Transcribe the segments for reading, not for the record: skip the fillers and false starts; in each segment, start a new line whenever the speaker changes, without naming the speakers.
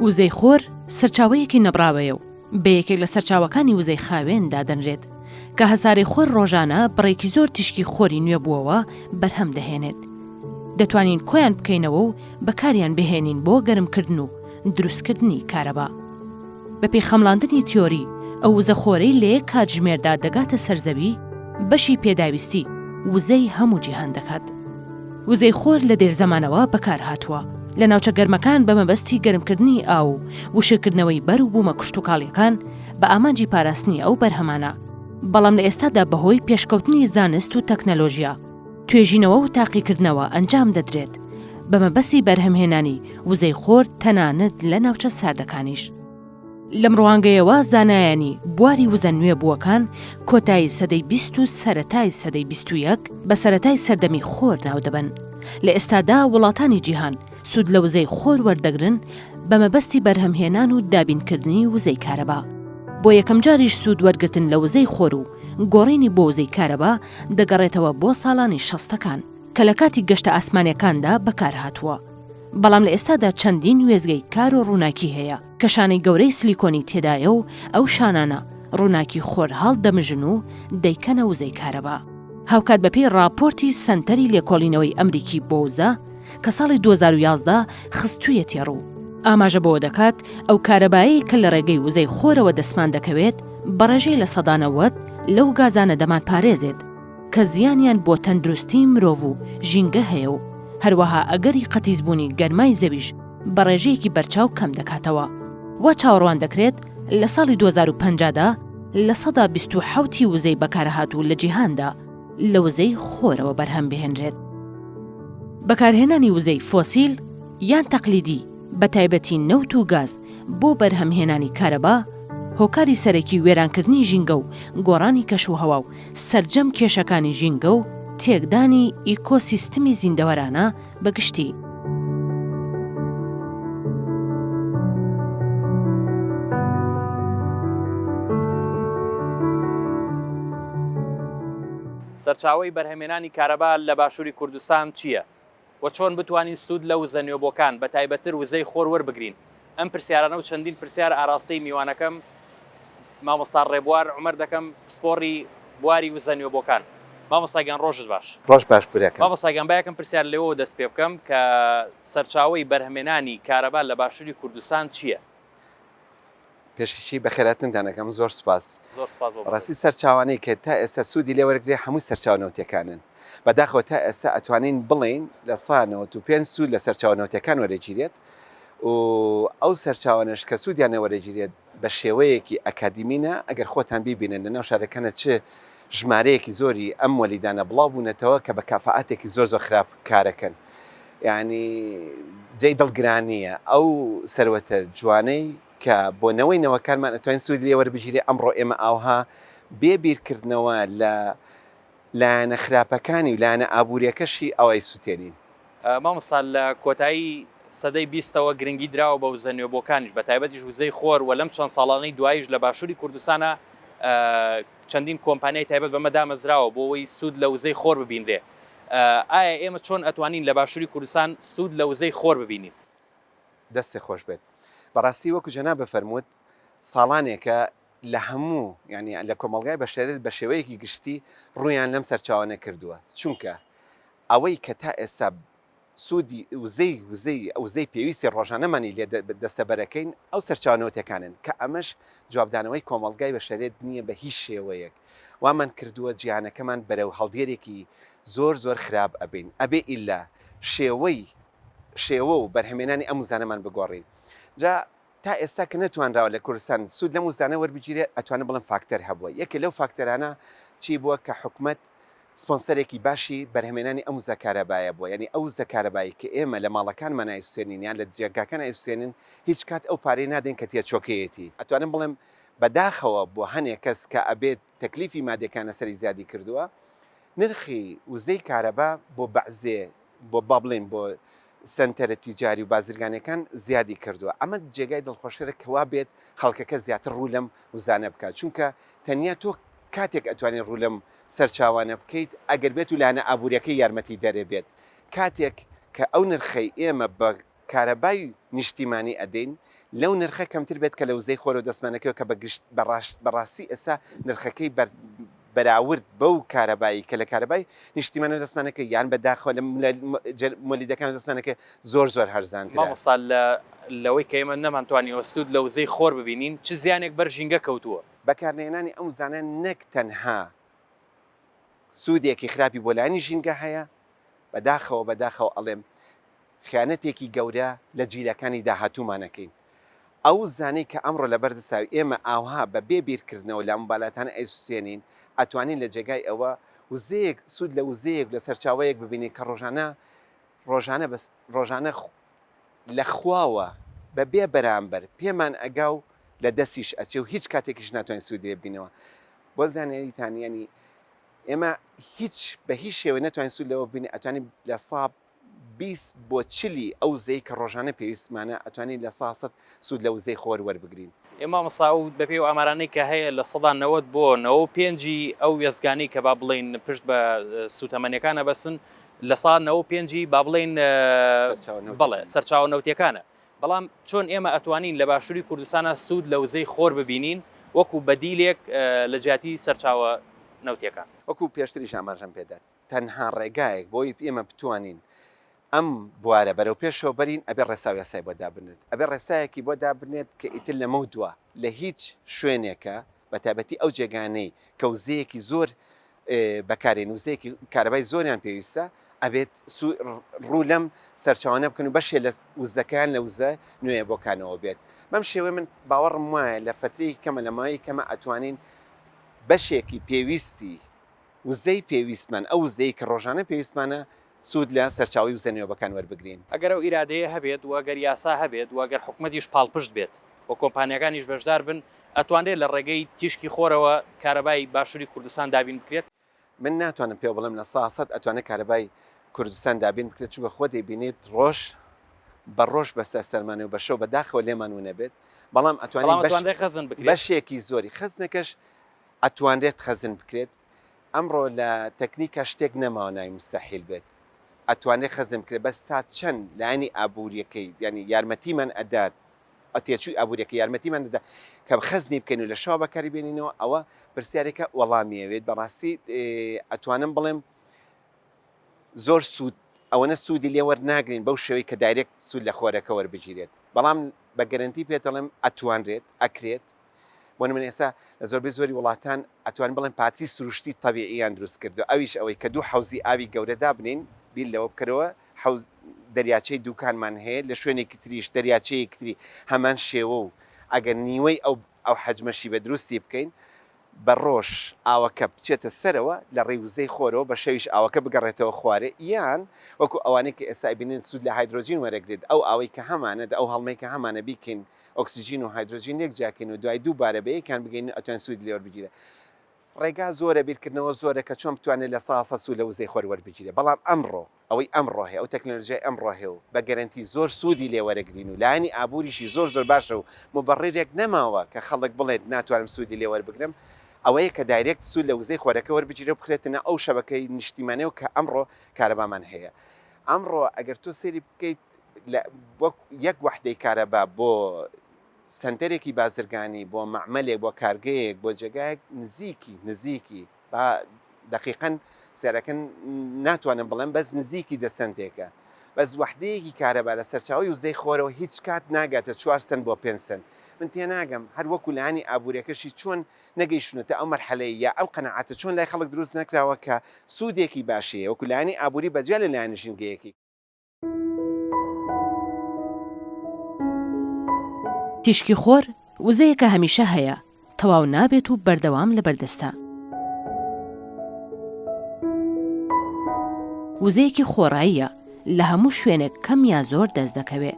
وزەی خۆر سەرچاوەیەکی نەبڕاوەیە و بە یەکێک لە سەرچاوەکانی وزەی خاوێن دادەنرێت، کە هەسارەی خۆر ڕۆژانە بڕێکی زۆر تیشکی خۆری نوێبووەوە بەرهەم دەهێنێت. دەتوانین کۆیان بکەینەوە و بەکاریان بهێنین بۆ گەرمکردن و دروستکردنی کارەبا. بەپێی خەمڵاندنی تیۆری، ئەو وزە خۆرەی لە یەک کاتژمێردا دەگاتە سەر زەوی، بەشی پێداویستی وزەی هەموو جیهان دەکات. وزەی خۆر لە دێرزەمانەوە بەکارهاتووە لە ناوچە گەرمەکان بە مەبەستی گەرمکردنی ئاو و وشککردنەوەی بەر و بوومە کشتوکاڵییەکان بە ئامانجی پاراستنی ئەو بەرهەمانە، بەڵام لە ئێستادا بەهۆی پێشکەوتنی زانست و تەکنەلۆژیا، توێژینەوە و تاقیکردنەوە ئەنجام دەدرێت بە مەبەستی بەرهەمهێنانی وزەی خۆر تەنانەت لە ناوچە ساردەکانیش. لەم ڕوانگەیەوە زانایانی بواری وزە نوێبووەکان کۆتایی سەدەی 20 و سەرەتای سەدەی 21 بە سەرەتای سەردەمی خۆر ناودەبەن. لە ئێستادا وڵاتانی جیهان سوود لە وزەی خۆر وەردەگرن بە مەبەستی بەرهەمهێنان و دابینکردنی وزەی کارەبا. بۆ یەکەمجاریش سوود وەرگرتن لە وزەی خۆر و گۆڕینی بۆ وزەی کارەبا دەگەڕێتەوە بۆ ساڵانی شەستەکان کە لە کاتی گەشتە ئاسمانیەکاندا بەکارهاتووە. بەڵام لە ئێستادا چەندین وێستگەی کار و ڕووناکی هەیە کە شانەی گەورەی سلیکۆنی تێدایە و ئەو شانانە ڕووناکی خۆر هەڵدەمژن و دەیکەنە وزەی کارەبا. هاوکات بەپێی ڕاپۆرتی سەنتەری لێکۆڵینەوەی ئەمریکی بۆ وزە کە ساڵی 2011 خستوویەتیە ڕوو، ئاماژە بەوە دەکات ئەو کارەبایەی کە لە ڕێگەی وزەی خۆرەوە دەستمان دەکەوێت بە ڕێژەی 90% لەو گازانە دەمانپارێزێت کە زیانیان بۆ تەندروستی مرۆڤ و ژینگە هەیە و هەروەها ئەگەری قەتیسبوونی گەرمای زەویش بە ڕێژەیەکی بەرچاو کەم دەکاتەوە. وا چاوەڕوان دەکرێت لە ساڵی 2050 دا 27% ی وزەی بەکارهاتوو لە جیهاندا لە وزەی خۆرەوە بەرهەم بهێنرێت. بەکارهێنانی وزەی فۆسیل یان تەقلیدی بە تایبەتی نەوت و گاز بۆ بەرهەمهێنانی کارەبا هۆکاری سەرەکی وێرانکردنی ژینگە و گۆڕانی کەشوهەوا و سەرجەم کێشەکانی ژینگە و تێکدانی ئیکۆسیستمی زیندەوەرانە بە گشتی.
سەرچاوەی بەرهەمێنانی کارەبا لە باشووری کوردستان چییە؟ و چۆن بتوانین سوود لە وزە نوێبووەکان بە تایبەتتر وزەی خۆر وەربگرین؟ ئەم پرسیارانە و چەندین پرسیار ئاراستەی میوانەکەم مامۆستا ڕێبوار عومەر دەکەم پسپۆڕی بواری وزە نوێبووەکان. مامۆستا گیان ڕۆژت باش.
ڕۆژ باش براکەم.
مامۆستا گیان با یەکەم پرسیار لێوەوە دەست پێ بکەم کە سەرچاوەی بەرهەمێنانی کارەبا لە باشووری کوردستان چییە؟
پێشەکی بەخێرهاتنتان ئەکەم زۆر سوپاس.
زۆر سوپاس بۆ
بەڕاستی
بەڕێزت.
سەرچاوانەی کە تا ئێستا سوودی لێ وەرگرێ هەمووی سەرچاوە نەوتیەکانن. بەداخەوە تا ئێستا ئەتوانین بڵێین 95% سوود لە سەرچاوە نەوتیەکان وەرەگیرێت و ئەو سەرچاوانەش کە سوودیان لێ وەرەگیرێت بە شێوەیەکی ئەکادیمی نا ئەگەر خۆتان بیبینن لە ناو شارەکانە چ ژمارەیەکی زۆری ئەم مۆلیدانە بڵاو بوونەتەوە کە بە کافائاتێکی زۆر زۆر خراپ کارەکەن یانی جێی دڵگرانییە ئەو سەروەتە جوانەی کە بۆ نەوەی نەوەکانمان ئەتوانین سوودی لێ وەربگیرێ ئەمڕۆ ئێمە ئاوها بێ بیرکردنەوە لە لایەنە خراپەکانی و لایەنە ئابووریەکەشی ئەوای سوتێنین.
مامۆستا لە کۆتایی سەدەی بیستەوە گرنگی دراوە بە وزە نوێبووەکانیش بە تایبەتیش وزەی خۆر و لەم چەند ساڵانەی دواییش لە باشووری کوردستانا چەندین کۆمپانیای تایبەت بەمە دامەزراوە بۆ ئەوەی سوود لە وزەی خۆر ببینرێ ئایا ئێمە چۆن ئەتوانین لە باشووری کوردستان سوود لە وزەی خۆر ببینین؟
دەستێ خۆش بێت. بەڕاستی وەکو جەنابت فەرمووت ساڵانێکە لە هەموو یانی لە کۆمەڵگای بەشەریەت بە شێوەیەکی گشتی ڕوویان لەم سەرچاوانە کردووە چونکە ئەوەی کە تا ئێستا سوودی وزەی وزەی وزەی پێویستی ڕۆژانەمانی لێ دەستەبەرەکەین ئەو سەرچاوە نەوتەکانن کە ئەمەش جوابدانەوەی کۆمەڵگای بەشەریەت نییە بە هیچ شێوەیەک وامان کردووە جیهانەکەمان بەرەو هەڵدێرێکی زۆر زۆر خراپ ئەبین ئەبێ ئیلا شێوەی شێوە و بەرهەمێنانی ئەم وزانەمان بگۆڕین جا تا ئێستا کە نەتوانراوە لە کوردستان سوود لەم وزانە وەربگیرێت ئەتوانم بڵێم فاکتەر هەبووە یەکێ لەو فاکتەرانە چی بووە کە حکومەت سپۆنسەرێکی باشی بەرهەمێنانی ئەم وزە کارەبایە بووە یانی ئەو وزە کارەبایی کە ئێمە لە ماڵەکانمان ئەیسوتێنین یان لە جێگاکان ئەیسوتێنین هیچ کات ئەو پارەی نادەین کە تێچۆکەیەتی ئەتوانم بڵێم بەداخەوە بۆ هەنێ کەس کە ئەبێت تەکلیفی مادەکان لەسەری زیادی کردووە نرخی وزەی کارەبا بۆ بەعزێ بۆ با بڵێین بۆ سەنتەرە تیجاری و بازرگانیەکان زیادی کردووە ئەمە جێگای دڵخۆشکەرە کە وا بێت خەڵکەکە زیاتر ڕوو لەم وزانە بکات چونکە تەنیا تۆ کاتێک ئەتوانی ڕوو لەم سەرچاوانە بکەیت ئەگەر بێت و لایەنە ئابووریەکەی یارمەتی دەرێ بێت کاتێک کە ئەو نرخەی ئێمە بە. کارەبای نیشتیمانی ئەدەین لەو نرخە کەمتر بێت کە لە وزەی خۆرەوە دەستمانەکەوێت کە بە گشت بە ڕاست بە ڕاستی ئێستا نرخەکەی بەر بەراورد بەو کارەبایی کە لە کارەبای نیشتیمانەوە دەستمانەکەوێت یان بە داخەوە لە مۆلیدەکان دەستمانەکەوێت زۆر زۆر هەرزانترە.
مامۆستا لە لەوەی کە ئێمە نەمانتوانیوە سوود لە وزەی خۆر ببینین چ زیانێک بەر ژینگە کەوتووە؟
بەکارنەهێنانی ئەم وزانە نەک تەنها سوودێکی خراپی بۆ لایەنی ژینگە هەیە، بەداخەوە بەداخەوە ئەڵێم خیانەتێکی گەورە لە جیلەکانی داهاتوومان ئەکەین. ئەو زانەی کە ئەمڕۆ لەبەر دەساوی ئێمە ئاوها بە بێ بیرکردنەوە لاموبالاتانە ئەیسوتێنین، ئەتوانین لە جێگای ئەوە وزەیەک سوود لە وزەیەک لە سەرچاوەیەک ببینین کە ڕۆژانە ڕۆژانە بەس ڕۆژانە لە خواوە بە بێ بەرامبەر پێمان ئەگا و لە دەستیش ئەچێ و هیچ کاتێکیش ناتوانین سوودی لێ ببینەوە. بۆ زانیاریتان یانی ئێمە هیچ بە هیچ شێوەیەک نەتوانین سوود لەوە ببینین ئەتوانین لە سا 20 بۆ چلی ئەو وزەی کە ڕۆژانە پێویستمانە ئەتوانین لە سا سەد سوود لە وزەی خۆر وەربگرین.
ئێ مامۆستا ئەو بەپێی ئەو ئامارانەی کە هەیە 90% بۆ 95 ی ئەو وێستگانەی کە با بڵێین پشت بە سووتەمەنیەکان ئەبەستن 95% ی با بڵێین بەڵێ سەرچاوە نەوتیەکانە بەڵام چۆن ئێمە ئەتوانین لە باشووری کوردستانا سوود لە وزەی خۆر ببینین وەکو بەدیلێک لە جیاتی سەرچاوە نەوتیەکان؟
وەکو پێشتریش ئاماژەم پێدا تەنها ڕێگایەک بۆی ئێمە بتوانین ئەم بوارە بەرەو پێشەوە بەرین ئەبێ ڕێسا و یاسای بۆ دابنرێت ئەبێ ڕێسایەکی بۆ دابنێت کە ئیتر لەمەو دوا لە هیچ شوێنێکە بە تایبەتی ئەو جێگانەی کە وزەیەکی زۆر بەکارێن وزەیەکی کارەبای زۆریان پێویستە ئەبێت ڕوو لەم سەرچاوانە بکەن و بەشێ لە وزەکەیان لە وزە نوێ بۆکانەوە بێت بەم شێوەیە من باوەڕم وایە لە فترەیەکی کەمە لە ماوەیەکی کەمە ئەتوانین بەشێکی پێویستی وزەی پێویستمان، ئەو وزەیەی کە ڕۆژانە پێویستمانە سوود لە سەرچاوەی وزە نوێبەکان وەربگرین.
ئەگەر ئەو ئیرادەیە هەبێت و ئەگەر یاسا هەبێت و ئەگەر حکومەتیش پاڵپشت بێت و کۆمپانیاکانیش بەشدار بن، ئەتوانرێت لە ڕێگەی تیشکی خۆرەوە کارەبای باشووری کوردستان دابین بکرێت؟
من ناتوانم پێو بڵێم 100% ئەتوانێت کارەبای کوردستان دابین بکرێت، چونکە خۆت دەیبینیت ڕۆژ بە ڕۆژ بەسەر سەرمانە و بە شەو بە داخەوە لێمان ونەبێت، بەڵام ئەتوانین
بەڵام ئەتوانرێت خەزن بکرێت؟
بەشێکی زۆری خەزنەکەش ئەتوانرێت خەزن بکرێت، ئەمڕۆ لە تەکنیکا شتێک نەماوە ناوی موستەحیل بێت، ئەتوانرێت خەزن بکرێت بەس تا چەند لایەنی ئابووریەکەی یانی یارمەتیمان ئەدات تێچووی ئابووریەکە یارمەتیمان دەدا کە خەزنی بکەین و لە شەوە بەکاری بێنینەوە ئەوە پرسیارێکە وەڵامی ئەوێت بەڕاستی ئەتوانم بڵێم زۆر سوود ئەوەنە سوودی لێ وەرناگرین بەو شێوەی کە direct سوود لە خۆرەکە وەربگیرێت بەڵام بە گەرەنتی پێت دەڵێم ئەتوانرێت ئەکرێت بۆ نمونە ئێستا لە زۆربەی زۆری وڵاتان ئەتوانین بڵێن پاتری سروشتی تەبیعیان دروست کردوە ئەویش ئەوەی کە دوو حەوزی ئاوی گەورە دابنێین بیر لەوە بکەرەوە حەوز دەریاچەی دوکانمان هەیە لە شوێنێکی تریش دەریاچەیەکی تری هەمان شێوە و ئەگەر نیوەی ئەو ئەو حەجمەشی بە دروستی بکەین بە ڕۆژ ئاوەکە بچێتە سەرەوە لە ڕێی وزەی خۆرەوە بە شەویش ئاوەکە بگەڕێتەوە خوارێ یان وەکو ئەوانەی کە ئێستا ئەبینن سوود لە هایدرۆجین وەرەگرێت ئەو ئاوەی کە هەمانە ئەو هەڵمەی کە هەمانە بیکەین ئۆکسجین و هایدرۆجین لێک جیاکەین و دوای دووبارە بە یەکیان بگەین ئەتوانین سوودی لێ وەربگیرێت. ڕێگا زۆرە، بیرکردنەوە زۆرە کە چۆن بتوانێت 100% سوود لە وزەی خۆر وەربگیرێت، بەڵام ئەمڕۆ ئەوەی ئەمڕۆ هەیە، ئەو تەکنەلۆژیای ئەمڕۆ هەیە و بە گەرەنتی زۆر سوودی لێ وەرەگرین و لایەنی ئابووریشی زۆر زۆر باشە و موبەڕیرێک نەماوە کە خەڵک بڵێت ناتوانم سوودی لێ وەربگرم، ئەوەیە کە direct سوود لە وزەی خۆرەکە وەربگیرێت و بخرێتە ناو ئەو شەبەکەی نیشتیمانیەوە کە ئەمڕۆ کارەبامان هەیە. ئەمڕۆ ئەگەر تۆ سەیری بکەیت لە وەک یەک وەحدەی کارەبا بۆ سەنتەرێکی بازرگانی بۆ مەعمەلێک بۆ کارگەیەک بۆ جێگایەک نزیکی نزیکی با دەقیقەن سعرەکە ناتوانم بڵێم بەس نزیکی دە سەنتێکە بەس وەحدەیەکی کارەبا لە سەرچاوەی وزەی خۆرەوە هیچ کات ناگاتە چوار سەنت بۆ پێنج سەنت من تێناگەم هەر وەکو لایەنی ئابووریەکەشی چۆن نەگەیشتونەتە ئەو مەرحەلەی یا ئەو قەناعەتە چۆن لای خەڵک دروست نەکراوە کە سوودێکی باشی هەیە وەکو لایەنی ئابووری بەجیا لە لایەنی ژینگەیەکی.
تیشکی خۆر وزەیەکە هەمیشە هەیە، تەواو نابێت و بەردەوام لەبەردەستە. وزەیەکی خۆڕاییە، لە هەموو شوێنێک کەم یا زۆر دەست دەکەوێ.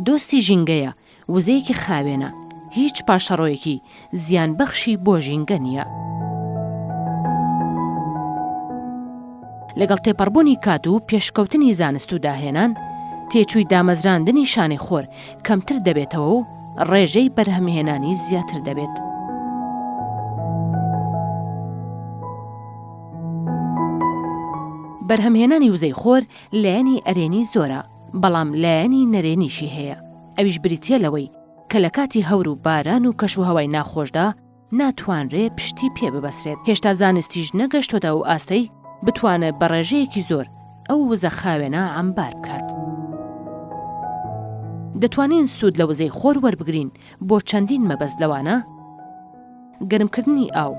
دۆستی ژینگەیە، وزەیەکی خاوێنە، هیچ پاشەڕۆیەکی زیانبەخشی بۆ ژینگە نییە. لەگەڵ تێپەڕبوونی کات و پێشکەوتنی زانست و داهێنان، تێچووی دامەزراندنی شانەی خۆر کەمتر دەبێتەوە و ڕێژەی بەرهەمهێنانی زیاتر دەبێت. بەرهەمهێنانی وزەی خۆر لایەنی ئەرێنی زۆرە، بەڵام لایەنی نەرێنیشی هەیە، ئەویش بریتییە لەوەی کە لە کاتی هەور و باران و کەشوهەوای ناخۆشدا ناتوانرێ پشتی پێ ببەسرێت، هێشتا زانستیش نەگەشتۆتە ئەو ئاستەی بتوانێت بە ڕێژەیەکی زۆر ئەو وزە خاوێنە عەمبار بکات. دەتوانین سوود لە وزەی خۆر وەربگرین بۆ چەندین مەبەست لەوانە، گەرمکردنی ئاو،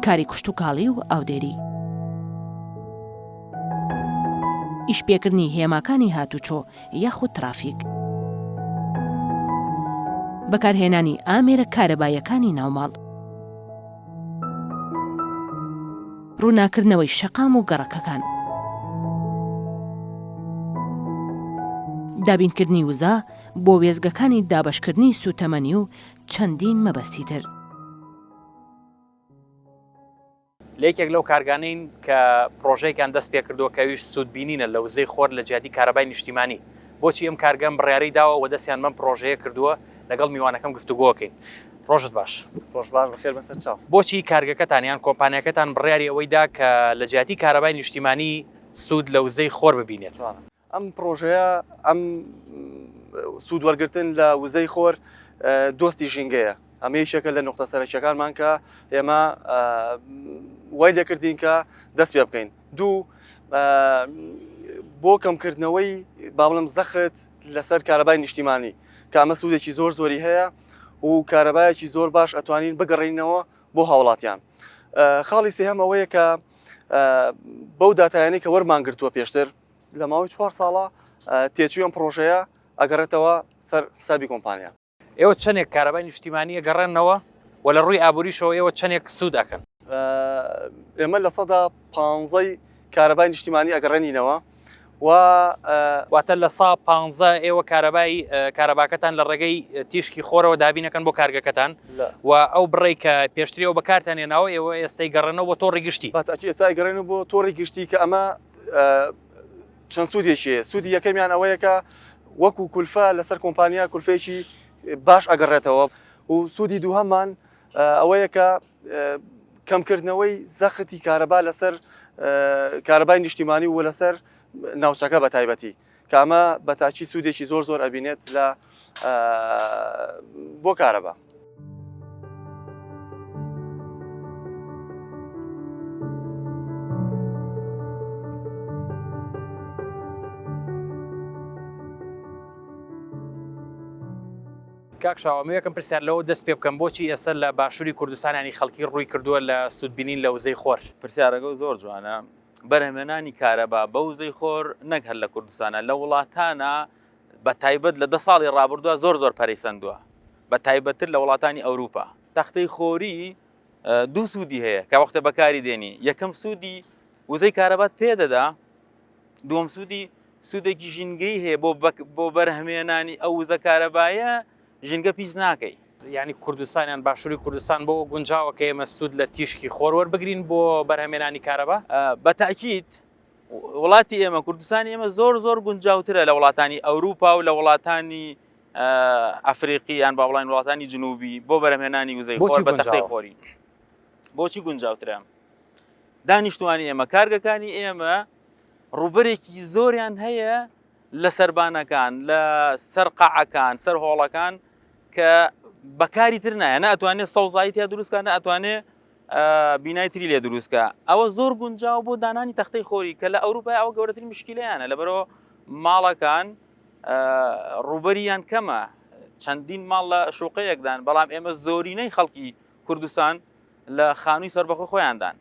کاری کشتوکاڵی و ئاودێری، ئیشپێکردنی هێماکانی هاتوچۆ یاخود ترافیک، بەکارهێنانی ئامێرە کارەباییەکانی ناوماڵ، ڕووناکردنەوەی شەقام و گەڕەکەکان. دابینکردنی وزە بۆ وێستگەکانی دابەشکردنی سووتەمەنی و چەندین مەبەستی تر.
لە یەکێک لەو کارگانەین کە پڕۆژەیەکیان دەست پێکردووە کە ئەویش سوودبینینە لە وزەی خۆر لە جیاتی کارەبای نیشتیمانی. بۆچی ئەم کارگە ئەم بڕیارەی داوە و دەستیان بەم پڕۆژەیە کردووە لەگەڵ میوانەکەم گفتوگۆکەین. ڕۆژت باش. ڕۆژ باش
بەخێر بن سەرچاو.
بۆچی کارگەکەتان یان کۆمپانیاکەتان بڕیاری ئەوەی دا کە لە جیاتی کارەبای نیشتیمانی سوود لە وزەی خۆر ببینێت؟
ئەم پڕۆژەیە ئەم سوود وەرگرتن لە وزەی خۆر دۆستی ژینگەیە ئەمە یەکێکە لە نقطە سەرەکیەکانمان کە ئێمە وای لێکردین کە دەست پێ بکەین دوو بۆ کەمکردنەوەی با بڵێم زەخت لەسەر کارەبای نیشتیمانی کە ئەمە سوودێکی زۆر زۆری هەیە و کارەبایەکی زۆر باش ئەتوانین بگەڕینەوە بۆ هاوڵاتیان خاڵی سێهەم ئەوەیە کە بەو داتایانەی کە وەرمان گرتووە پێشتر لە ماوەی چوار ساڵە تێچووی ئەم پڕۆژەیە ئەگەڕێتەوە سەر حسابی کۆمپانیا.
ئێوە چەنێک کارەبای نیشتیمانی ئەگەڕێننەوە و لە ڕووی ئابووریشەوە ئێوە چەنێک سوود ئەکەن؟
ئێمە لە سەدا پانزەی کارەبای نیشتیمانی ئەگەڕێنینەوە و.
واتە لە سا پانزە ئێوە کارەبای کارەباکەتان لە ڕێگەی تیشکی خۆرەوە دابین ئەکەن بۆ کارگەکەتان و ئەو بڕەی کە پێشتر ئێوە بەکارتان هێناوە ئێوە ئێستا ئەیگەڕێنەوە بۆ تۆڕی گشتی.
بە تەئکید ئێستا ئەیگەڕێنەوە بۆ تۆڕی گشتی کە ئەمە چەند سوودێکی هەیە سوودی یەکەمیان ئەوەیە کە وەکو کولفە لەسەر کۆمپانیا کولفەیەکی باش ئەگەڕێتەوە و سوودی دووهەممان ئەوەیە کە کەمکردنەوەی زەختی کارەبا لەسەر کارەبای نیشتیمانی و لەسەر ناوچەکە بە تایبەتی کە ئەمە بە تاکی سوودێکی زۆر زۆر ئەبینێت لە بۆ کارەبا.
کاک شاوە ئەمەوێ یەکەم پرسیار لەوە دەست پێ بکەم بۆچی ئێستا لە باشووری کوردستان ینی خەڵکی ڕووی کردووە لە سوودبینین لە وزەی خۆر؟
پرسیارەکە زۆر جوانە بەرهەمێنانی کارەبا بە وزەی خۆر نەک هەر لە کوردستانە لە وڵاتانە بە تایبەت لە دە ساڵی ڕابردووە زۆر زۆر پەرەی سەندووە بە تایبەتتر لە وڵاتانی ئەوروپا. تەختەی خۆری دوو سوودی هەیە کە وەختە بەکاری دێنی یەکەم سوودی وزەی کارەبات پێ دەدا دووەم سوودی سوودێکی ژینگەی هەیە بۆ بۆ بەرهەمێنانی ئەو وزە کارەبایە ژینگە پیس ناکەی.
یانی کوردستان یان باشووری کوردستان بۆ گونجاوە کە ئێمە سوود لە تیشکی خۆر وەربگرین بۆ بەرهەمێنانی کارەبا؟
بە تەئکید وڵاتی ئێمە کوردستانی ئێمە زۆر زۆر گونجاوترە لە وڵاتانی ئەوروپا و لە وڵاتانی ئەفریقی یان با بڵین وڵاتانی جنوبی بۆ بەرەمهێنانی وزەی خۆر بە تەختەی خۆری بۆچی گونجاوترە دانیشتوانی ئێمە کارگەکانی ئێمە ڕووبەرێکی زۆریان هەیە لە سەربانەکان لە سەر قاعەکان سەر هۆڵەکان کە بەکاری تر نایە نە ئەتوانێت سەوزایی تیا دروستکە نە ئەتوانێت بینای تری لێ دروستکە ئەوە زۆر گونجاو بۆ دانانی تەختەی خۆری کە لە ئەوروپای ئەوە گەورەترین مشکیلەیانە لەبەرەوە ماڵەکان ڕووبەریان کەمە چەندین ماڵ لە شوقەیەکدان بەڵام ئێمە زۆرینەی خەڵکی کوردستان لە خانووی سەربەخۆ خۆیاندان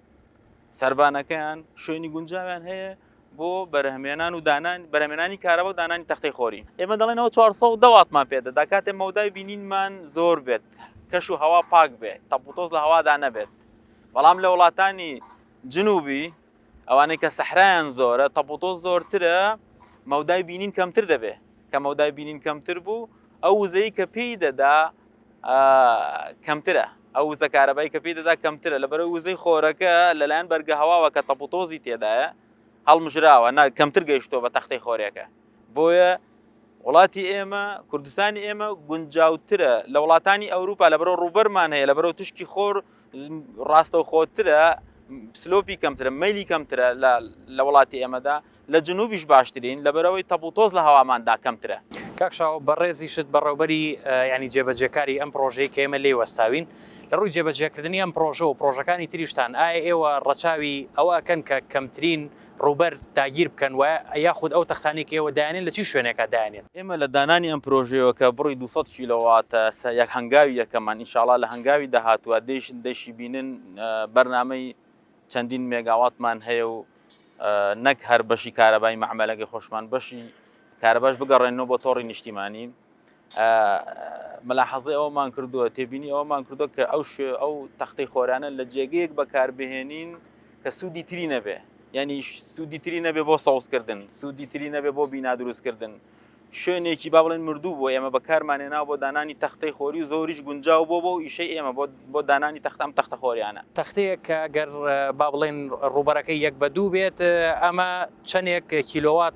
سربانەکەیان شوێنی گونجاویان هەیە بۆ بەرهەمێنان و دانان بەرهەمێنانی کارەبا و دانانی تەختەی خۆری ئێمە دەڵێنەوە 410 واتمان پێدەدا کاتێ مەودای بینینمان زۆر بێت کەش و هەوا پاک بێت تەپوتۆز لە هەوادا نەبێت بەڵام لە وڵاتانی جنوبی ئەوانەی کە سەحرایان زۆرە تەپوتۆز زۆرترە مەودای بینین کەمتر دەبێت کە مەودای بینین کەمتر بوو ئەو وزەی کە پێی دەدا کەمترە ئەو وزە کارەبای کە پێی دەدا کەمترە لەبەرەوەی وزەی خۆرەکە لەلایەن بەرگە هەواوە کە تەپوتۆزی تێدایە هەڵمژراوە نا کەمتر گەیشتووە بە تەختەی خۆرەکە بۆیە وڵاتی ئێمە کوردستانی ئێمە گونجاوترە لە وڵاتانی ئەوروپا لەبەرەوە ڕووبەرمان هەیە لەبەرەوە تشکی خۆر ڕاستەوخۆترە slope ی کەمترە مەلی کەمترە لە وڵاتی ئێمەدا لە جنوبیش باشترین لەبەرئەوەی تەپ و تۆز لە هەواماندا کەمترە.
کاک شاهۆ بەڕێزیشت بەڕێوبەری یانی جێبەجێکاری ئەم پڕۆژەی کە ئێمە لێی وەستاوین، لە ڕووی جێبەجێکردنی ئەم پڕۆژە و پڕۆژەکانی تریشتان ئایا ئێوە ڕەچاوی ئەوە ئەکەن کە کەمترین ڕووبەر داگیر بکەن و یاخود ئەو تەختانەی کە ئێوە دایانێن لە چی شوێنێکا دایانێن؟
ئێمە لە دانانی ئەم پرۆژەیەوە کە بڕی 200 کیلۆواتە یەک هەنگاوی یەکەمان ئینشاڵا لە هەنگاوی داهاتووە دەیشی بینن بەرنامەی چەندین مێگاواتمان هەیە و نەک هەر بەشی کارەبای مەعمەلەکەی خۆشمان بەشی کارەباش بگەڕێنەوە بۆ تۆڕی نیشتیمانی مەلاحەزەی ئەوەمان کردووە تێبینی ئەوەمان کردووە کە ئەو شوێ ئەو تەختەی خۆرانە لە جێگەیەک بەکاربهێنین کە سوودی تری نەبێ یعنی سوودی تری نەبێ بۆ سەوزکردن سوودی تری نەبێ بۆ بینا دروستکردن شوێنێکی با بڵێن مردوو بۆ ئێمە بەکارمانێنا بۆ دانانی تەختەی خۆری و زۆریش گونجاو بۆ بۆ ئیشەی ئێمە بۆ دانانی تەختە ئەم تەختە خۆریانە.
تەختەیەک کە گەر با بڵێن ڕووبەرەکەی یەک بە دوو بێت ئەمە چەندێک کیلۆوات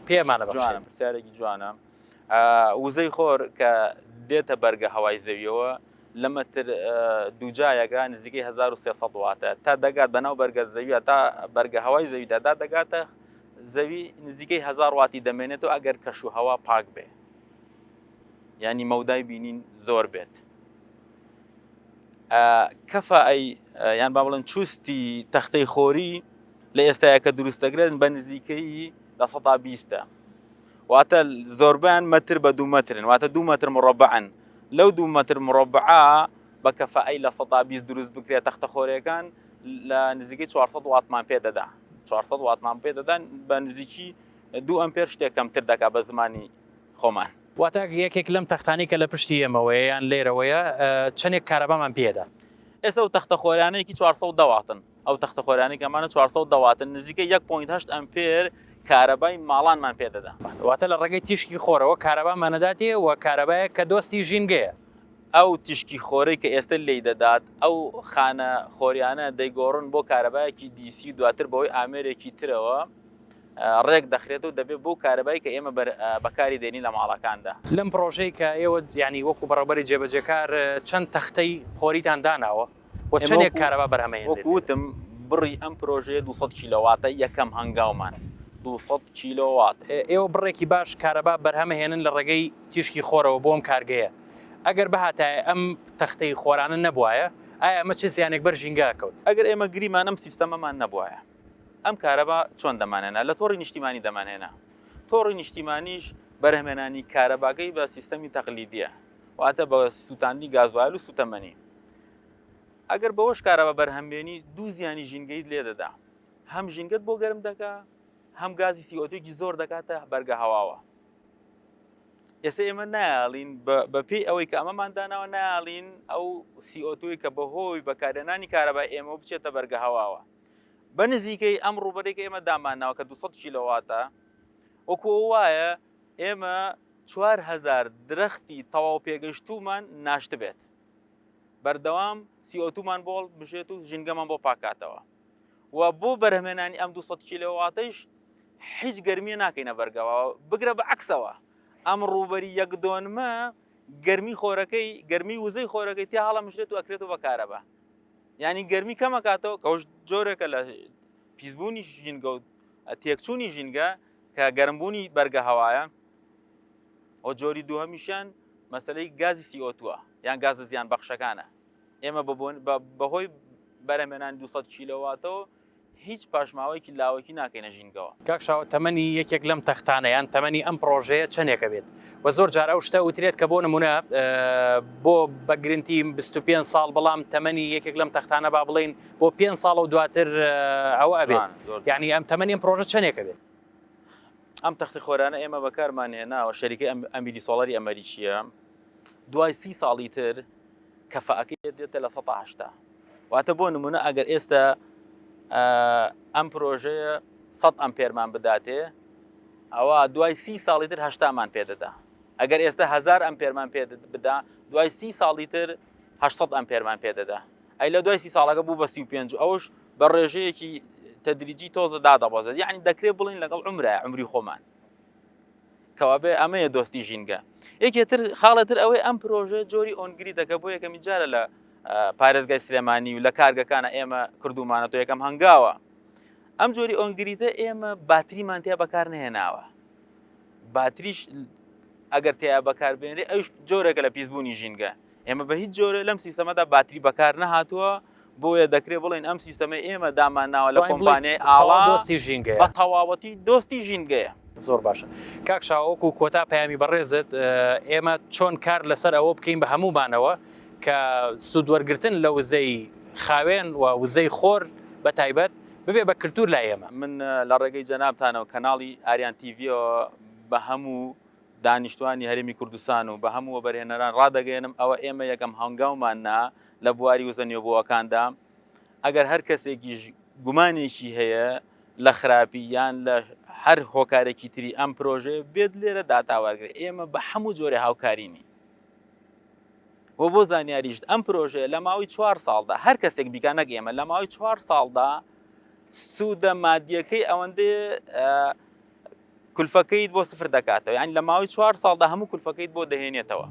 پێمانە
بەخشێت؟ جوانە پرسیارێکی جوانە. وزەی خۆر کە دێتە بەرگە هەوای زەویەوە لە مەتر دووجایەکە نزیکەی 1300 واتە تا دەگات بەناو بەرگە زەویە تا بەرگە هەوای زەویدا دا دەگاتە زەوی نزیکەی هزار واتی دەمێنێتەوە ئەگەر کەش و هەوا پاک بێ ینی مەودای بینین زۆر بێت کەفا ئەی یان با بڵێن چوستی تەختەی خۆری لە ئێستاە کە دروست دەکرێن بە نزیکەی لە سەدا بیستە واتە زۆربیان مەتر بە دوو مەترن واتە دوو مەتر مڕەبعن لەو دوو مەتر مڕەبعە بە کەفائەی لە سەدا 20 دروست بکرێت تەختە خۆرەکان لە نزیکەی 400 واتمان پێ دەدا 400 واتمان پێ دەدان بە نزیکی دوو ئەمپێر شتێک کەمتر دەکا بە زمانی خۆمان.
واتە یەکێک لەم تەختانەی کە لە پشتی ئێمەوەیە یان لێرەوەیە چەندێک کارەبامان پێدات؟
ئێستا ئەو تەختە خۆرانەیەکی 410 واتن ئەو تەختە خۆرانەی کە ئەمانە 410 واتن نزیکەی 1.8 ئەمپێر کارەبای ماڵانمان پێ دەدا.
واتە لە ڕێگەی تیشکی خۆرەوە کارەبامان ئەداتێ و کارەبایەک کە دۆستی ژینگەیە.
ئەو تیشکی خۆرەی کە ئێستە لێی دەدات ئەو خانە خۆریانە دەیگۆڕن بۆ کارەبایەکی DC و دواتر بەهۆی ئامێرێکی ترەوە ڕێک دەخرێت و دەبێت بۆ کارەبای کە ئێمە بەکاری دێنین لە ماڵەکاندا.
لەم پڕۆژەی کە ئێوە یانی وەکو بەڕێوبەری جێبەجێکار چەند تەختەی خۆریتان داناوە و چەندێک کارەبا بەرهەمەهێنرێت؟
وەکو وتم بڕی ئەم پرۆژەیە 200 کیلۆواتە یەکەم هەنگاومان 200 کیلۆوات.
ئێوە بڕێکی باش کارەبا بەرهەمەهێنن لە ڕێگەی تیشکی خۆرەوە بۆ ئەم کارگەیە ئەگەر بهاتایە ئەم تەختەی خۆرانە نەبوایە ئایا ئەمە چ زیانێک بەر ژینگە ئەکەوت؟
ئەگەر ئێمە گریمان ئەم سیستەمەمان نەبوایە ئەم کارەبا چۆن دەمانهێنا؟ لە تۆڕی نیشتیمانی دەمانهێنا. تۆڕی نیشتیمانیش بەرهەمهێنانی کارەباکەی بە سیستەمی تەقلیدیە، واتە بە سووتاندنی گازوایل و سووتەمەنی. ئەگەر بەوەش کارەبا بەرهەم بێنی دوو زیانی ژینگەیت لێ دەدا، هەم ژینگەت بۆ گەرم دەکا، هەم گازی CO2 ێکی زۆر دەکاتە بەرگە هەواوە. ئێستا ئێمە نایاڵین بە پێی ئەوەی کە ئەمەمان داناوە نایاڵین ئەو CO2 ی کە بەهۆی بەکارهێنانی کارەبای ئێمەوە بچێتە بەرگە هەواوە. بە نزیکەی ئەم ڕووبەرەی کە ئێمە دامانناوە کە 200 کیلۆواتە وەکو ئەو وایە ئێمە 4000 درەختی تەواو پێگەشتوومان ناشتبێت بەردەوام CO2 مان بۆ بژێت و ژینگەمان بۆ پاکاتەوە و بۆ بەرهەمێنانی ئەم 200 کیلۆواتەیش هیچ گەرمیە ناکەینە بەرگەوە بگرە بە عکسەوە ئەم ڕووبەری یەک دۆنمە گەرمی خۆرەکەی گەرمی وزەی خۆرەکەی تیا هەڵەمژرێت و ئەکرێت و بە کارەبا یانی گەرمی کەمەکاتەوە کەوش جۆرێکە لە پیسبوونی ژینگە و تێکچوونی ژینگە کە گەرمبوونی بەرگە هەوایە ئەو جۆری دووهەمیشیان مەسلەی گازی CO2 ە یان گازە زیان بەخشەکانە ئێمە بەهۆی بەرەمێنان 200 کیلۆواتەوە هیچ پاشماوەیەکی لاوەکی ناکەینە ژینگەوە.
کاک شاوە تەمەنی یەکێک لەم تەختانە یان تەمەنی ئەم پڕۆژەیە چەنێکە بێت؟ وە زۆر جار ئەو شتە ئەوترێت کە بۆ نمونە بۆ بە گرنتی 25 ساڵ بەڵام تەمەنی یەکێک لەم تەختانە با بڵێین بۆ پێنج ساڵە و دواتر ئەوە ئەبێت یعنی ئەم تەمەنی ئەم پڕۆژە چەنێکە بێت؟
ئەم تەختی خۆرانە ئێمە بەکارمان هێناوە شەریکەی ئەمیری سۆڵەری ئەمەریکیە دوای سی ساڵی تر کەفاکەی دێتە لە 180 واتە بۆ نمونە ئەگەر ئێستا ئەم پرۆژەیە 100 ئەمپێرمان بداتێ ئەوە دوای سی ساڵی تر هەشتامان پێدەدا ئەگەر ئێستا هزار ئەمپێرمان پێ بدا دوای سی ساڵی تر 800 ئەمپێرمان پێدەدا ئەی لە دوای سی ساڵەکە بوو بە 35 ئەوش بە ڕێژەیەکی تەدریجی تۆزە دادەبەزێت یعنی دەکرێت بڵین لەگەڵ عمرە عمری خۆمان کەوابێ ئەمەیە دۆستی ژینگە. یەکێ تر خاڵێ تر ئەوەی ئەم پرۆژەیە جۆری on-grid ەکە بۆ یەکەمین جارە لە پارێزگای سلێمانی و لە کارگەکانە ئێمە کردومانە تۆ یەکەم هەنگاوە ئەم جۆری on-grid ە ئێمە باتریمان تیا بەکار نهێناوە باتریش ئەگەر تیا بەکاربێنرێ ئەوش جۆرێکە لە پیسبوونی ژینگە ئێمە بە هیچ جۆرە لەم سیستەمەدا باتری بەکار نەهاتووە بۆیە دەکرێت بڵێن ئەم سیستەمە ئێمە دامان ناوە لە کۆمپانیای ئاڵا
دۆستی ژینگەیە
بە تەواوەتی دۆستی ژینگەیە.
زۆر باشە کاک شاوە وەکو کۆتا پەیامی بەڕێزت ئێمە چۆن کار لەسەر ئەوە بکەین بە هەموومانەوە کە سوود وەرگرتن لە وزەی خاوێن و وزەی خۆر بە تایبەت ببێ بە کلتور لای ئێمە.
من لە ڕێگەی جەنابتانەوە کەناڵی ئاریان تیڤیەوە بە هەموو دانیشتوانی هەرێمی کوردستان و بە هەموو وەبەرهێنەران ڕادەگەیەنم ئەوە ئێمە یەکەم هەنگاومان نا لە بواری وزە نوێبووەکاندا ئەگەر هەر کەسێکیش گومانێکی هەیە لە خراپی یان لە هەر هۆکارێکی تری ئەم پرۆژەیە بێت لێرە داتا وەرگرێت ئێمە بە هەموو جۆرێ هاوکارینی و بۆ زانیاریشت ئەم پرۆژەیە لە ماوەی چوار ساڵدا هەر کەسێک بیکا نەک ئێمە لە ماوەی چوار ساڵدا سوودە مادیەکەی ئەوەندەیە کولفەکەیت بۆ سفر دەکاتەوە یانی لە ماوەی چوار ساڵدا هەموو کولفەکەیت بۆ دەهێنێتەوە.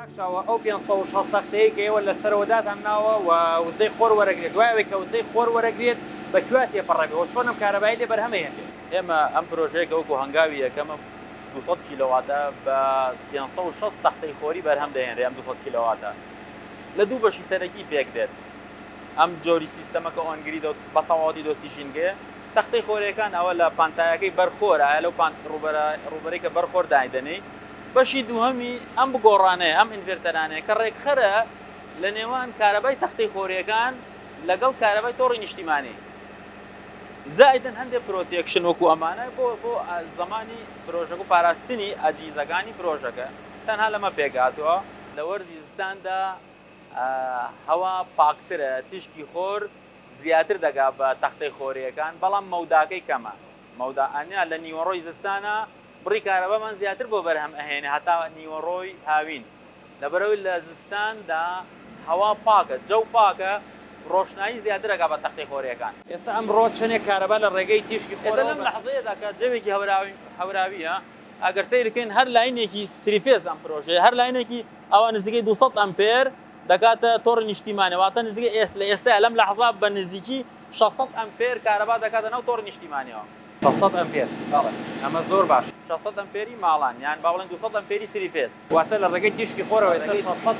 کاک شاوە ئەو 560 تەختەیەی کە ئێوە لە سەرەوە داتان ناوە و وزەی خۆر وەرەگرێت دوای ئەوەی کە وزەی خۆر وەرەگرێت بە کوێ تێپەڕەبێ و چۆن ئەم کارەبای لێ بەرهەم ئەهێنرێت؟
ئێمە ئەم پرۆژەیە کە وەکو هەنگاوی یەکەمە 200 کیلۆواتە بە 560 تەختەی خۆری بەرهەم دەهێنرێ ئەم 200 کیلۆواتە لە دوو بەشی سەرەکی پێک دێت ئەم جۆری سیستەمە کە on-grid ە بە تەواوەتی دۆستی ژینگەیە تەختەی خۆرەکان ئەوە لە پانتایەکەی بەر خۆر ئایا لەو پان ڕووبەرە ڕووبەرەی کە بەر خۆر دایدەنێی بەشی دووهەمی ئەم بگۆڕانەیە ئەم ئینڤێرتەرانەیە کە ڕێکخەرە لە نێوان کارەبای تەختەی خۆرەکان لەگەڵ کارەبای تۆڕی نیشتیمانی زائیدەن هەندێک protection وەکو ئەمانە بۆ بۆ زمانی پرۆژەکە و پاراستنی ئەجیزەکانی پرۆژەکە تەنها لەمە پێکهاتووە. لە وەرزی زستاندا هەوا پاکترە، تیشکی خۆر زیاتر دەگا بە تەختەی خۆرییەکان، بەڵام مەوداکەی کەمە. مەودا ئەنیا لە نیوەڕۆی زستانا بڕی کارەبامان زیاتر بۆ بەرهەم ئەهێنێ هەتا نیوەڕۆی هاوین. لەبەرئەوەی لە زستاندا هەوا پاکە، جەو پاکە، ڕۆشنایی زیاتر ئەگا بە تەختەی خۆرییەکان.
ئێستا ئەمڕۆ چەنێک کارەبا لە ڕێگەی تیشکی
خۆرەوە ئێستا لەم لەحزەیەدا کە جەوێکی هەوراوییە، ئەگەر سەیر بکەین هەر line ێکی three phase ئەم پرۆژەیە هەر line ێکی ئەوە نزیکەی 200 ئەمپێر دەکاتە تۆڕی نیشتیمانی واتە نزیکەی ئێست لە ئێستا لەم لەحزا بە نزیکی 600 ئەمپێر کارەبا دەکاتە ناو تۆڕی نیشتیمانیەوە.
600 ئەمپێر
بەڵێ.
ئەمە زۆر باشە.
600 ئەمپێری ماڵان یان با بڵێین 200 ئەمپێری three phase.
واتە لە ڕێگەی تیشکی خۆرەوە ئێستا 600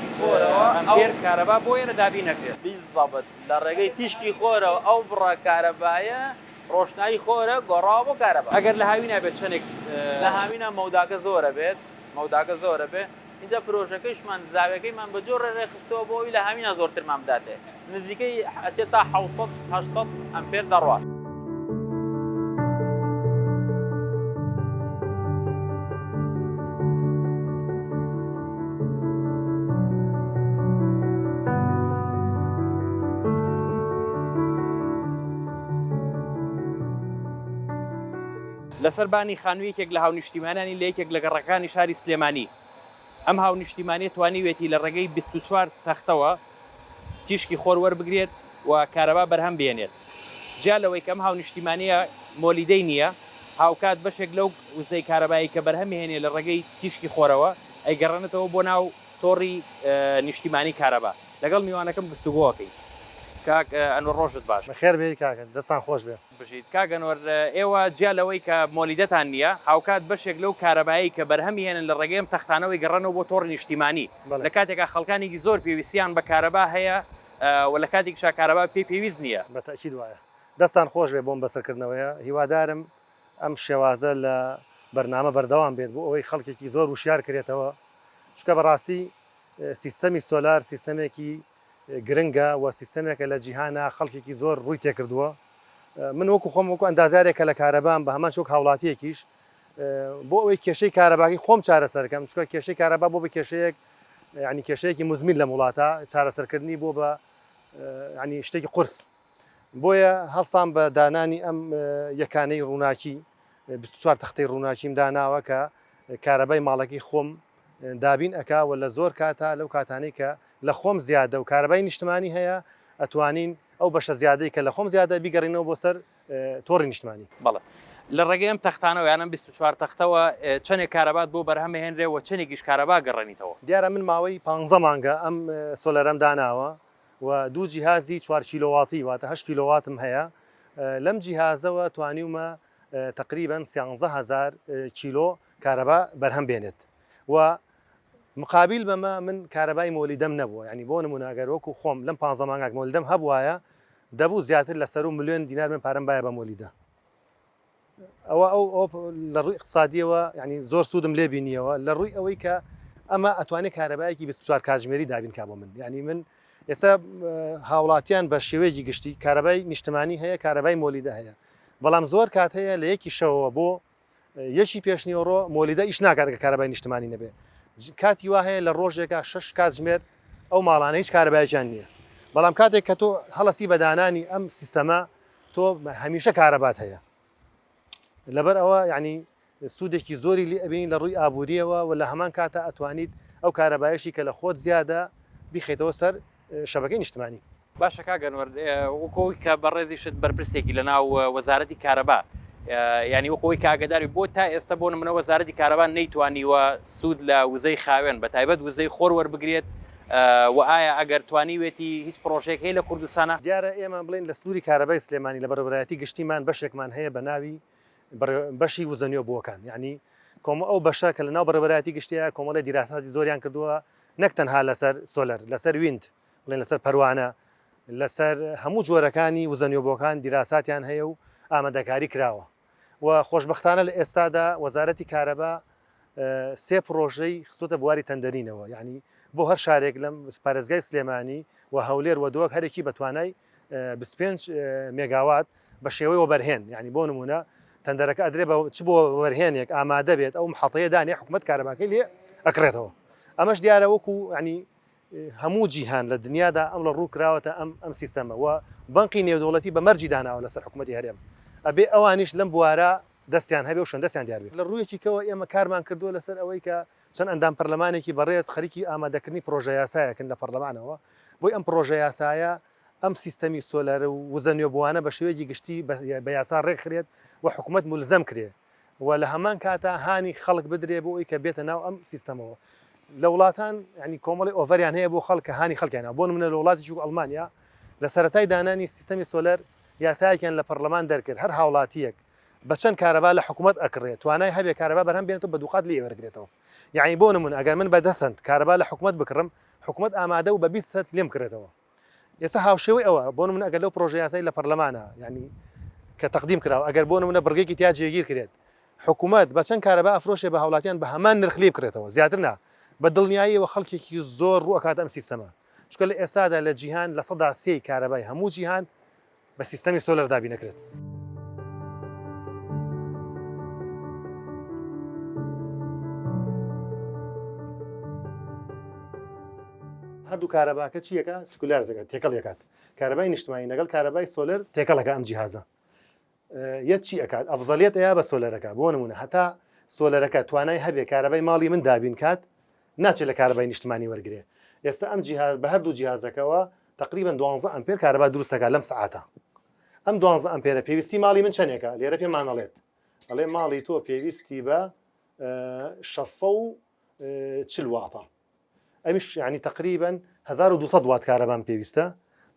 ئەمپێر کارەبا بۆ ئێرە دابین ئەکرێت.
بیزەبت لە ڕێگەی تیشکی خۆرەوە ئەو بڕە کارەبایە ڕۆشنایی خۆرە گۆڕاوە بۆ کارەبا.
ئەگەر لە هاوینا بێت چەنێک؟
لە هاوینا مەوداکە زۆرە بێت مەوداکە زۆرە بێ ئینجا پرۆژەکەیشمان زاویەکەیمان بە جۆرێ رێکخستووە بۆ ئەوی لە هاوینا زۆرترمان بداتێ نزیکەی ئەچێت تا 700 800 ئەمپێر دەڕوات.
لەسەر بانی خانووی یەکێک لە هاونیشتیمانانی لە یەکێک لە گەڕەکانی شاری سلێمانی، ئەم هاونیشتیمانییە توانیویەتی لە ڕێگەی 24 تەختەوە تیشکی خۆر وەربگرێت و کارەبا بەرهەم بێنێت. جیا لەوەی کە ئەم هاونیشتیمانییە مۆلیدەی نییە، هاوکات بەشێک لەو وزەی کارەبایی کە بەرهەمیهێنێ لە ڕێگەی تیشکی خۆرەوە ئەیگەڕێنێتەوە بۆ ناو تۆڕی نیشتیمانی کارەبا. لەگەڵ میوانەکەم گفتوگۆ ئەکەین. کاک ئەنوەر ڕۆژت باش.
بەخێر بێی کاکە دەستان خۆش بێ.
بژیت. کاک ئەنوەر ئێوە جیا لەوەی کە مۆلیدەتان نییە، هاوکات بەشێک لەو کارەبایەی کە بەرهەمی هێنن لە ڕێگەی ئەم تەختانەوەی گەڕێنەوە بۆ تۆڕی نیشتیمانی، لە کاتێکا خەڵکانێکی زۆر پێویستیان بە کارەبا هەیە و لە کاتێکیشا کارەبا پێی پێویست نییە.
بە تەئکید وایە. دەستان خۆش بێ بۆم بەسەرکردنەوەیە. هیوادارم ئەم شێوازە لە بەرنامە بەردەوام بێت بۆ ئەوەی خەڵکێکی زۆر وشیار کرێتەوە، چونکە بەڕاستی سیستەمی سۆلار سیستەمێکی گرنگە و سیستەمێکە لە جیهانا خەڵکێکی زۆر ڕووی تێکردووە من وەکو خۆم وەکو ئەندازیارێک کە لە کارەبام بە هەمان شێوە هاوڵاتیەکیش بۆ ئەوەی کێشەی کارەباکەی خۆم چارەسەرکەم چونکە کێشەی کارەبا بۆ بە کێشەیەک ینی کێشەیەکی مزمین لەم وڵاتە چارەسەرکردنی بۆ بە ینی شتێکی قورس بۆیە هەڵسان بە دانانی ئەم یەکانەی ڕووناکی. 24 تەختەی ڕووناکیم داناوە کە کارەبای ماڵەکەی خۆم دابین ئەکا و لە زۆر کاتا لەو کاتانەی کە لە خۆم زیادە و کارەبای نیشتمانی هەیە ئەتوانین ئەو بەشە زیادەی کە لە خۆم زیادە بیگەڕینەوە بۆ سەر تۆڕی نیشتمانی.
بەڵێ. لە ڕێگەی ئەم تەختانەوە یان ئەم 24 تەختەوە چەندێک کارەبات بۆ بەرهەم ئەهێنرێ و چەندێکیش کارەبا گەڕێنیتەوە؟
دیارە من ماوەی پانزە مانگە ئەم solar ەم داناوە و دوو جیهازی چوار کیلۆواتی واتە هەشت کیلۆواتم هەیە لەم جیهازەوە توانیومە تەقریبەن سیانزە هەزار کیلۆ کارەبا بەرهەم بێنێت و مقابیل بەمە من کارەبای مۆلیدەم نەبووە یعنی بۆ نمونە ئەگەر وەکو خۆم لەم پانزە مانگاک مۆلیدەم هەبوایە دەبوو زیاتر لە سەرو ملیۆن دینار من پارەم بایە بە مۆلیدە ئەوە ئەو ئەو لە ڕووی اقتصادیەوە یعنی زۆر سوودم لێ بینیەوە لە ڕووی ئەوەی کە ئەمە ئەتوانێت کارەبایەکی 24 کاتژمێری دابین کا بۆ من یعنی من ئێستا هاوڵاتیان بە شێوەیەکی گشتی کارەبای نیشتمانی هەیە کارەبای مۆلیدە هەیە بەڵام زۆر کات هەیە لە یەکی شەوەوە بۆ یەکی پێشنیوەڕۆ مۆلیدە ئیش ناکات کە کارەبای نیشتمانی نەبێ کاتی وا هەیە لە ڕۆژێکا شش کاتژمێر ئەو ماڵانە هیچ کارەبایەکیان نییە بەڵام کاتێک کە تۆ هەڵەسی بەدانانی ئەم سیستەمە تۆ هەمیشە کارەبات هەیە لەبەر ئەوە یعنی سوودێکی زۆری لێ ئەبینی لە ڕووی ئابووریەوە و لە هەمان کاتە ئەتوانیت ئەو کارەبایشی کە لە خۆت زیادە بیخیتەوە سەر شەبەکەی نیشتمانی.
باشە کاک ئەنوەر وەکو ئەوەی کە بەڕێزیشت بەرپرسێکی لە ناو وەزارەتی کارەبا یعنی وەکو ئەوەی کە ئاگاداری بۆ تا ئێستا بۆ نمونە وەزارەتی کارەبا نەیتوانیوە سوود لە وزەی خاوێن بە تایبەت وزەی خۆر وەربگرێت و ئایا ئەگەر توانیوێتی هیچ پرۆژەیەک هەیە لە کوردستانە؟
دیارە ئێمە بڵێین لە سنووری کارەبای سلێمانی لە بەڕێوەبەرایەتی گشتیمان بەشێکمان هەیە بە ناوی بەشی وزە نوێبووەکان یعنی کۆمە ئەو بەشە کە لە ناو بەڕێوەبەرایەتی گشتیە کۆمەڵی دیراساتی زۆریان کردووە نەک تەنها لەسەر solar لەسەر wind بڵێن لەسەر پەروانە لەسەر هەموو جۆرەکانی وزە نوێبووەکان دیراساتیان هەیە و ئامادەکاری کراوە و خۆشبەختانە لە ئێستادا وەزارەتی کارەبا سێ پڕۆژەی خستۆتە بواری تەندەرینەوە یعنی بۆ هەر شارێک لەم پارێزگای سلێمانی و هەولێر و دهۆک هەرێکی بە توانای 25 مێگاوات بە شێوەی وەبەرهێن یعنی بۆ نمونە تەندەرەکە ئەدرێ بە چ بۆ وەبەرهێنێک ئامادە بێت ئەو محەتەیە دانێ حکومەت کارەباکەی لێ ئەکڕێتەوە ئەمەش دیارە وەکو ینی هەموو جیهان لە دنیادا ئەم لە ڕوو کراوەتە ئەم ئەم سیستەمە و بەنقی نێودەوڵەتی بە مەرجی داناوە لەسەر حکوومەتی هەرێم ئەبێ ئەوانیش لەم بوارە دەستیان هەبێ و شوێن دەستیان دیار بێت. لە ڕوویەکی کەوە ئێمە کارمان کردووە لەسەر ئەوەی کە چەند ئەندام پەرلەمانێکی بەڕێز خەریکی ئامادەکردنی پڕۆژەیاسایەکن لە پەڕلەمانەوە بۆی ئەم پڕۆژەیاسایە ئەم سیستەمی solar و وزە نوێبووانە بە شێوەیەکی گشتی بە یاسا ڕێکخرێت و حکومەت مولزەم کرێ و لە هەمان کاتا هانی خەڵک بدرێ بۆ ئەوی کە بێتە ناو ئەم سیستەمەوە. لە وڵاتان یعنی کۆمەڵی offer یان هەیە بۆ خەڵک کە هانی خەڵکیان بۆ نمونە لە وڵاتێکی وەک ئەڵمانیا لە سەرەتای دانانی سیستەمی solar یاسایەکیان لە پەرلەمان دەرکرد هەر هاوڵاتییەک بە چەند کارەبا لە حکومەت ئەکڕێ توانای هەبێ کارەبا بەرهەم بێنێتەوە بە دووقات لێی وەرگرێتەوە یعنی بۆ نمونە ئەگەر من بە دە سەنت کارەبا لە حکومەت بکڕم حکومەت ئامادە و بە 20 سەنت لێم کڕێتەوە ئێستا هاوشێوەی ئەوە بۆ نمونە ئەگەر لەو پرۆژە یاسای لە پەرلەمانە یعنی کە تەقدیم کراوە ئەگەر بۆ نمونە بڕگێکی تیا جێگیر کرێت حکوومەت بە چەند کارەبا ئەفرۆشێ بە هاوڵاتیان بە هەمان نرخ لێ بکرێتەوە زیاتر نا بە دڵنیاییەوە خەڵکێکی زۆر ڕوو ئەکات ئەم سیستەمە چونکە لە ئێستادا لە جیهان 3% کارەبای هەموو جیهان بە سیستەمی solar دابین ئەکرێت. هەردوو کارەباکە چیەکە سکولار زەکات تێکەڵ یەکات کارەبای نیشتمانی لەگەڵ کارەبای solar تێکەڵەکە ئەم جیهازە یەت چی ئەکات ئەفزەلیەت ئەیا بە solar ەکە بۆ نمونە هەتا solar ەکە توانای هەبێ کارەبای ماڵی من دابین کات ناچێت لە کارەبای نیشتمانی وەرگێ ئێستا ئەم جیهاز بە هەردوو جیهازەکەوە تقریبا دوانزە ئەمپێر کارەبا دروست دەکات لەم سەعاتە ئەم دوانزە ئەمپێرە پێویستی ماڵی من چەندێکە لێرە پێمان ئەڵێت ئەڵێ ماڵی تۆ پێویستی بە 640 واتە ئەمیش یعنی تقریبا 1200 وات کارەبام پێویستە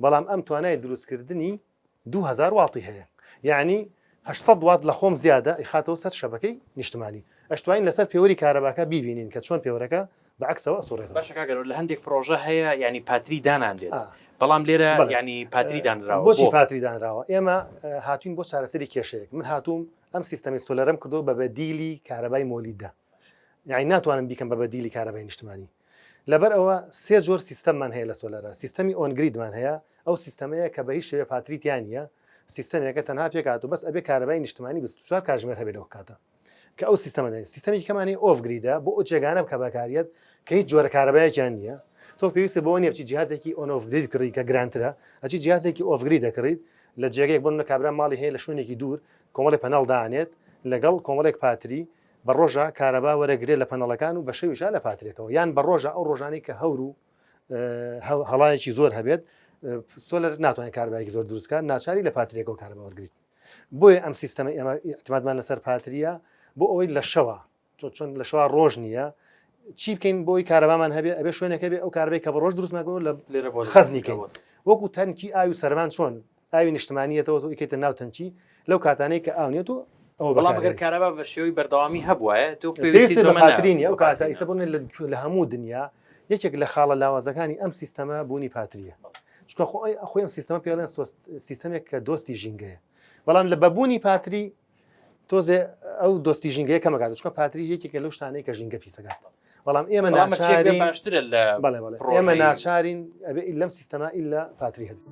بەڵام ئەم توانای دروستکردنی 2000 واطی هەیە یعنی 800 وات لە خۆم زیادە ئیخاتەوە سەر شەبەکەی نیشتمانی ئەشتوانین لەسەر پێوەری کارەباکە بیبینین کە چۆن پێوەرەکە بە عەکسەوە ئەسوڕێتەوە.
باشە کاک ئەنوەر لە هەندێک پڕۆژە هەیە یانی پاتری دانانرێت بەڵام لێرە یانی پاتری دانراوە
بۆچی پاتری دانراوە ئێمە هاتوین بۆ چارەسەری کێشەیەک من هاتووم ئەم سیستەمی solar ەم کردو بە بەدیلی کارەبای مۆلیدە یعنی ناتوانم بیکەم بە بەدیلی کارەبای نیشتمانی لەبەر ئەوە سێ جۆر سیستەممان هەیە لە solar ە سیستەمی on-grid مان هەیە ئەو سیستەمەیە کە بە هیچ شێوەیە پاتری تیا نییە سیستەمێکە تەنها پێکات و بەس ئەبێ کارەبای نیشتمانی 24 کاتژمێر هەبێت لەو کاتە کە ئەو سیستەمە دەێن سیستەمێکی کەمانی off-grid ە بۆ ئەو جێگانە بکە بەکاریت کە هیچ جۆرە کارەبایەکیان نییە تۆ پێویستە بۆ نیە بچی جیهازێکی on off-grid کڕی کە گرانترە ئەچی جیهازێکی off-grid دەکڕیت لە جێگەیەک بۆ نمونە کابرا ماڵی هەیە لە شوێنێکی دوور کۆمەڵی panel دانێت. لەگەڵ کۆمەڵێک پاتری بە ڕۆژە کارەبا وەرەگرێ لە پەنەڵەکان و بە شەویشا لە پاترێکەوە یان بە ڕۆژە ئەو ڕۆژانەی کە هەور و هەڵایەکی زۆر هەبێت solar ناتوانێت کارەبایەکی زۆر دروست کات ناچاری لە پاترێکەوە کارەبا وەرگریت بۆیە ئەم سیستەمە ئێمە ئیعتمادمان لەسەر پاتریە بۆ ئەوەی لە شەوە چۆن لە شەوا ڕۆژ نییە چی بکەین بۆی کارەبامان هەبێ ئەبێ شوێنێک هەبێ ئەو کارەبای کە بە ڕۆژ دروستمان کردووە لە
لێرە بۆ
خەزنی کەین وەکو تەنکی ئاوی سەرمان چۆن ئاوی نیشتمانیەتەوە تۆ ئیکەیتە ناو تەنکی لەو کاتانەی کە ئاو نیە تۆ ئەوە
بەڵام ئەگەر
بەکارێنی.
کارەبا بە شێوەی بەردەوامی هەبوایە تۆ پێویستیت
پێویستت بە
بەمە
پاتری نیە
نەبوو
ئەو
بە
کاتە
پاتری
ئیسە بۆ نمونە لە هەموو دنیا یەکێک لە خاڵە لاوازەکانی ئەم سیستەمە بوونی پاتریە چونکە خۆی خۆی ئەم سیستەمە پێڵێن سیستەمێک کە دۆستی ژینگەیە بەڵام لە بەبوونی پاتری تۆزێ ئەو دۆستی ژینگەیە کەمەکات چونکە پاتری یەکێکە لەو شتانەی کە ژینگە پیسەکات بەڵام ئێمە ناچارین
باشترە لە
بەڵێ بەڵێ ئێمە ناچارین ئەبێ لەم سیستەما ئیلا پاتری هەبێ.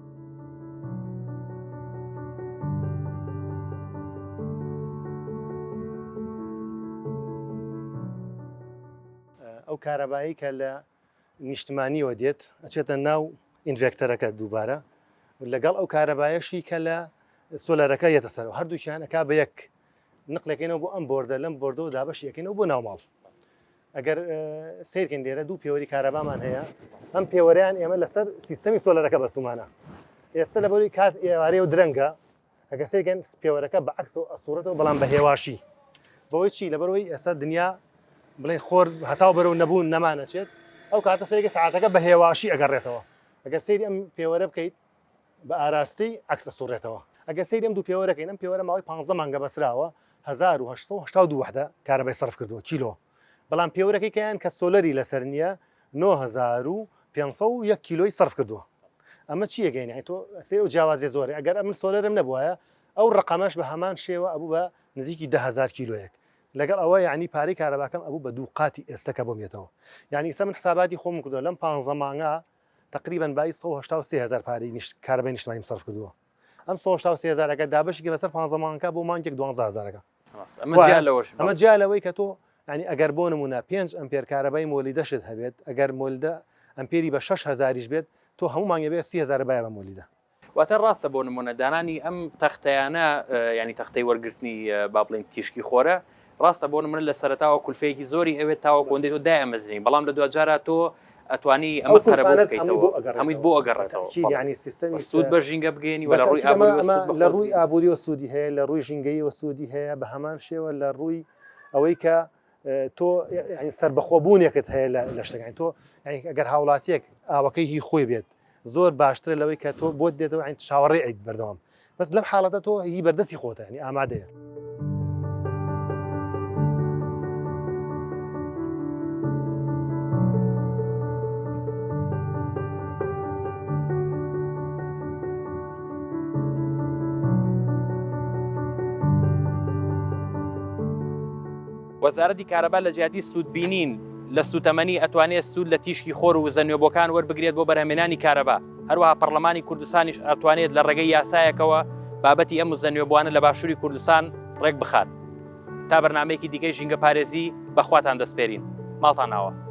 ئەو کارەبایی کە لە نیشتمانیەوە دێت ئەچێتە ناو inverter ەکە دووبارە لەگەڵ ئەو کارەبایەشی کە لە solar ەکە یەتە سەرەوە هەردووکیان ئەکا بە یەک نقلەکەینەوە بۆ ئەم board ە لەم board ەوە دابەشی ئەکەینەوە بۆ ناوماڵ ئەگەر سیرکەین لێرە دوو پێوەری کارەبامان هەیە ئەم پێوەریان ئێمە لەسەر سیستەمی solar ەکە بەستومانە ئێستا لە بەری کات ئێوارێ و درەنگە ئەگەر سەیرکەن پێوەرەکە بە عەکس و ئەسوڕێتەوە بەڵام بە هێواشی بەوەی چی لەبەرەوەی ئێستا دنیا بڵێن خۆر هەتاو بەرەو نەبوون نەمانەچێت ئەو کاتە سەیرکە سعاتەکە بە هێواشی ئەگەڕێتەوە ئەگەر سەیری ئەم پێوەرە بکەیت بە ئاراستەی عەکس ئەسوڕێتەوە ئەگەر سەیری ئەم دوو پێوەرەکەین ئەم پێوەرە ماوەی 15 مانگە بەسراوە 1882 وحدە کارەبای سەرف کردووە کیلۆ بەڵام پێوەرەکەی کەیان کە solar ی لەسەر نییە 9501 کیلۆی سەرف کردووە ئەمە چی ئەگەینێ تۆ سەیر ئەو جیاوازیە زۆرە ئەگەر ئەمن solar م نەبوایە ئەو ڕقەمەش بە هەمان شێوە ئەبوو بە نزیکی 10000 کیلۆیەک لەگەڵ ئەوە یعنی پارەی کارەباکەم ئەبوو بە دوو قاتی ئێستا کە بۆم یەتەوە یعنی ئیستا من حساباتی خۆم کردووە لەم 15 مانگە تقریبا بای 183 هزار پارەی نیشت کارەبای نیشتمانیم سەرف کردووە ئەم 183 هزارەکە دابەشی بەسەر 15 مانگەکە بۆ مانگێک 12 هزارەکە
ئەمە جیا لەوەش
ئەمە جیا لەوەی کە تۆ ینی ئەگەر بۆ نمونە 5 ئەمپێر کارەبای مۆلیدەشت هەبێت ئەگەر مۆلدە ئەمپێری بە 6 هزاریش بێت تۆ هەموو مانگێ بێ 30هزار باە بە مۆلیدە.
واتە ڕاستە بۆ نمونە دانانی ئەم تەختەیانە ینی تەختەی وەرگرتنی با بڵێین تیشکی خۆرە ڕاستە بۆ نمونە لە سەرەتاوە کولفەیەکی زۆری ئەوێت تاوەکو ئەوەندەی تۆ دایئەمەزرێنی بەڵام لە دواجارا تۆ ئەتوانی ئەمە
ئەو
قەرەبوو
کولفانەت هەمووی
بکەیتەوە
بۆ
هەموویت
ئەگەڕێتەوە
بۆ ئەگەڕێتەوە
بەتەئکید
بەڵێ
یانی
وە
سیستەمی
سوود بە ژینگە بگەیەنی وە لە ڕووی
بەتەئکید ئەمە
ئابووریەوە
ئەمە
سوود بە
لە
خۆت
ڕووی
بگەیەنی.
ئابووریەوە سوودی هەیە لە ڕووی ژینگەییەوە سوودی هەیە بە هەمان شێوە لە ڕووی ئەوەی کە تۆ یانی سەربەخۆبوونێکت هەیە لە لە شتەکانی تۆ یانی ئەگەر هاوڵاتیەک ئاوەکەی هی خۆی بێت زۆر باشترە لەوەی کە تۆ بۆت دێتەوە یانی چاوەڕێ ئەیت بەردەوام بەس لەم حاڵەتە تۆ هی بەردەستی خۆتە یانی ئامادەیە.
وەزارەتی کارەبا لە جیاتی سوودبینین لە سووتەمەنی ئەتوانێت سوود لە تیشکی خۆر و وزە نوێبووەکان وەربگرێت بۆ بەرهەمهێنانی کارەبا، هەروەها پەڕلەمانی کوردستانیش ئەتوانێت لە ڕێگەی یاسایەکەوە بابەتی ئەم وزە نوێبووانە لە باشووری کوردستان ڕێک بخات. تا بەرنامەیەکی دیکەی ژینگەپارێزی بە خواتان دەسپێرین. ماڵتان ئاوا.